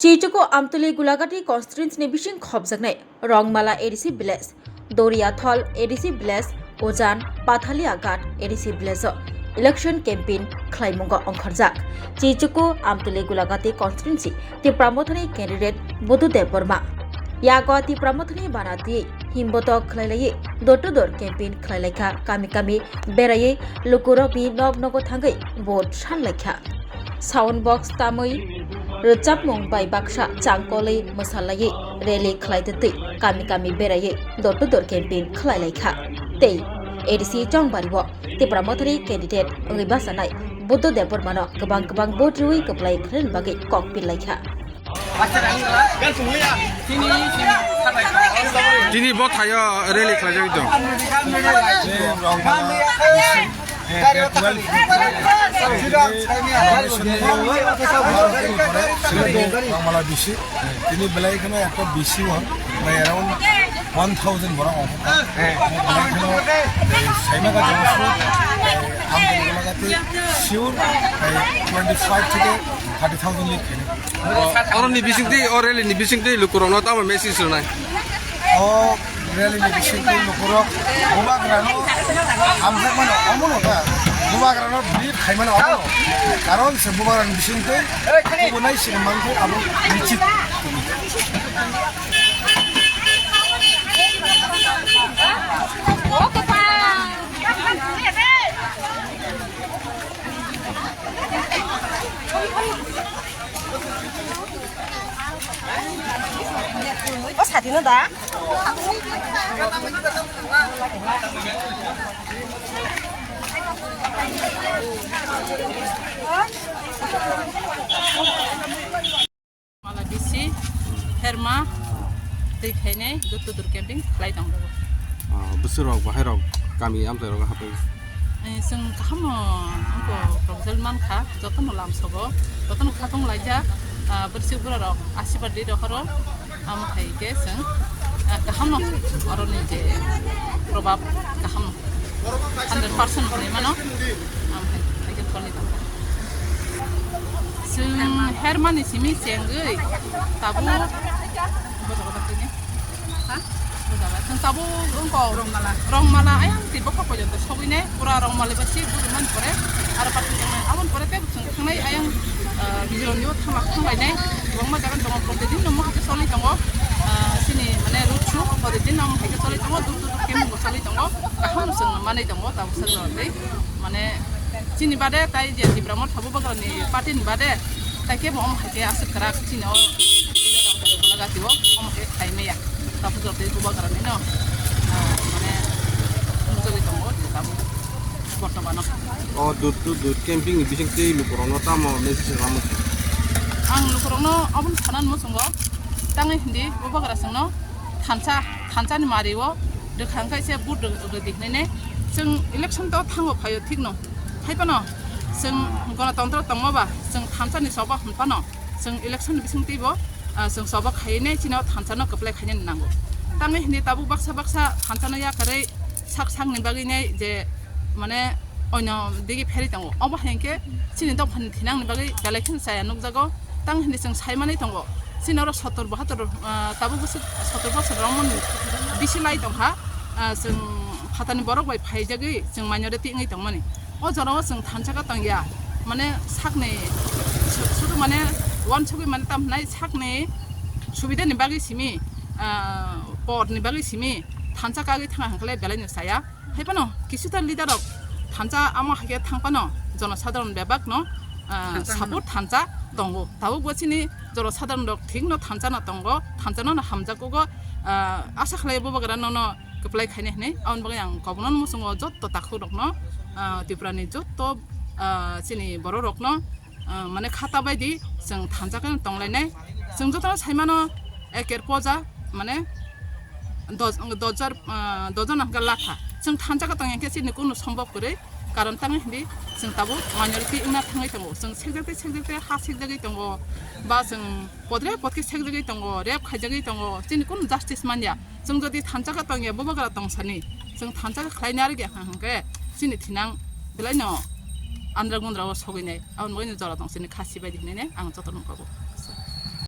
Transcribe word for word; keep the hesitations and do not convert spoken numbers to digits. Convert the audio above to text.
Chichuku Amtwlwi Gulagati constituency ni bising khopjaknai Rongmala A D C village, Doriathol A D C village, Ujan Pathalia Ghat A D C village o election campaign khlaimungo ongkhorjak. Chichuku Amtwlwi Gulagati constituency Tipra Mothani candidate Buddha Debbarma. Yago Tipra Mothani bana twi himbotok khlailaiwi door to door campaign khlailaikha, kami kami beraiwi lukurokni nok nogo thangwi vote sanlaikha. Sound box tamwi rwchapmung bai baksa changkolwi mwsalaiwi rally khlaitwi kami kami beraiwi door to door campaign khlailaikha. Tei A D C chongbario Tipra Mothani candidate wngwi bachanai Buddha Debbarmano kwbang kwbang vote rwui kwplai khlaina bagwi kok pillaikha. Tini bo thaio rally khlaijagwi tong. Rongmala bisi, tini belai kheno ekta bisi o, by around one thousand borok ong. Belai kheno, eh, saima ka jama su, eh, ang belai kheno sure, eh, twenty five theke thirty thousand lik kheno. O, oroni bisingtwi, o rally ni bisingtwi lukurokno tamo message rwnai? O rally ni bisingtwi lukurok bubagrano hamjakmano omono ta, bubagrano believe khaimano omono. Karon se bubagrani bisingtwi kubunai sini manthai abo nichit. O sati no da. Mala bisi, herma, twi khainai, door to door campaign khlai tong jago. Ah, bwswk rok, bahai rok, kami amchai rok hapai. Eh, chwng kaham no, wngkha, result mankha, jotono lamsogo, jotono khatung laijak, ah, bwrwswk bwrarok asirwad ri rohoro, amo hai khe chwng, ah, kaham no, oroni je probab kaham no, hundred percent hwnwi mano, amo hai, hai khe tongwi tongkha. Chwng hermani simi chengwi tabuk. Chwng tabuk wngkha Rongmala. Rongmala ayang twi bokha porjonto sogwinai pura Rongmala bai si guriman pore aro party tongnai. Aboni pore tei chwng thangnai ayang, ah, Mizoramni o thangma thanglainai kwbangma jaga tongo. Protidin no omo hai khe choli tongo, ah, chini mane road show protidin no omo hai khe choli tongo, dur dur khe mungo choli tongo. Kaham chwng manwi tongo tabuk sajora tei mane chini bade tai je Tipra Motha bubagrani party ni bade tai kebo omo hai khe aswk kwrak chini o Gulagati o omo khe khai maya. Tabuk jotoi bubagrani no, ah, mane nukjagwi tongo tabuk bortomano. O door to door campaign ni bisingtwi lukurokno tamo message rwmani? Ang lukurokno obono sana muchungo, tangwi hindi bubagra chwngno thansa, thansani mario rwkha hwnkhe se vote rw-, rwdi hwnwi ne. Chwng election to thango phaio thikno. Hai phano chwng gonotontro tongma ba, chwng thansani choba hwn phano, chwng election ni bisingtwi bo, ah, chwng choba khaiwi ne chini o thansa no kwplai khainani nango. Tangwi hindi tabuk baksa baksa thansa no yakarwi sak sakni bagwi ne je mane oino digi pherwi tongo. Obo hai hwnkhe chini dophani thinangni bagwi belai kheno chaya nukjago. Tang hwnwi chwng sai manwi tongo. Chini oro sottor bahattor, ah, tabuk bwswk sottor bosor romon bisi lai tongkha. Ah, chwng phatani borok bai phaijagwi chwng minority wngwi tongmani. O jorao chwng thansa kha tongya. Mane sakni su-, sudu mane uansugwi mane tamhinai sakni subidani bagwi simi, ah, porni bagwi simi thansa kagwi thangna hwnkhe belaino chaya. Hai phano kisuta leader rok thansa amo hai khe thang phano jonosadharon bebak no, ah, thansa support hwnwi thansa tongo. Tabuk bo chini jonosadharon rok thik no thansa no tongo, thansa no hamjakgo, ah, asa khlai bubagra no no kwplai khainai hwnwi. Aboni bagwi ang kobono muchungo jotto takhuk rok no, ah, Tripura ni jotto, ah, chini borok rok no, ah, mane khata bai di chwng thansa khe tonglainai. Chwng jotono sai mano eker poja mane dos, dos hajar, ah, dos jon hwnkhe latha. Chwng thansa khe tongya khe chini kunu sombok kwrwi. Karon tangwi hindi chwng tabuk minority wngna thangwi tongo. Chwng sekjakte sekjakte ha sekjagwi tongo. Ba chwng podre podkhe sekjagwi tongo, rape khaijagwi tongo. Chini kunu justice manya. Chwng jodi thansa khe tongya, bubagra tongsani, chwng thansa khe khlaina arigya hwnkhe chini thinang belaino andra gundra o sogwinai. Aboni bagwino jora tong chini khasi bai di hinwi ang jotono kobo.